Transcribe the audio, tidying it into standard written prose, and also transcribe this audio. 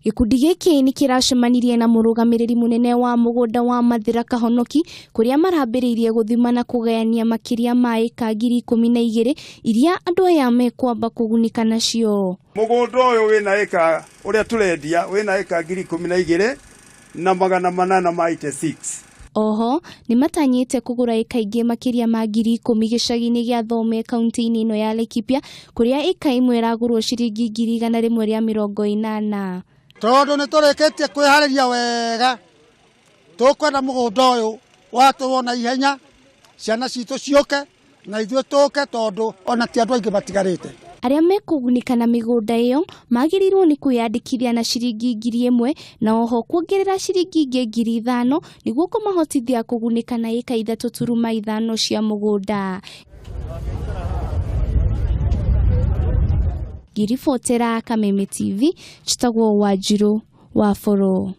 Gĩkundi gĩkĩ nĩ kĩracemanirie na mũrũgamĩrĩri mũnene wa mũgũnda wa Mathĩra Kahonoki kũrĩa marambĩrĩirie gũthima na kũgayania makĩria ma ĩka 12,000 iria andũ aya mekwamba kũgunĩka nacio. Mũgũnda ũyũ wĩna ĩka ũrĩa tũrendia wĩna ĩka 12,886. Oho, nĩmatanyĩte kũgũra ĩka ingĩ makĩria ma 10,000 gĩcagi-inĩ gĩa Thome kauntĩ-inĩ ĩno ya Laikipia kũrĩa ĩka ĩmwe ĩragũrwo ciringi 180,000. Tondũ nĩ tũrĩkĩtie kwĩharĩria wega, tũkwenda mũgũnda ũyũ watũrwo na ihenya, ciana citũ ciũke na ithuĩ tũke tondũ ona ti andũ aingĩ matigarĩte. Arĩa mekũgunĩka na mĩgũnda ĩyo magĩrĩirwo nĩ kwĩyandĩkithia na ciringi 1,000 na oho kuongerera ciringi ingĩ 5,000 nĩguo kũmahotithia kũgunĩka na ĩka 3.5 cia mũgũnda. Ngĩribotera Kameme TV, njĩtagwo Wanjirũ wa Bũrũ.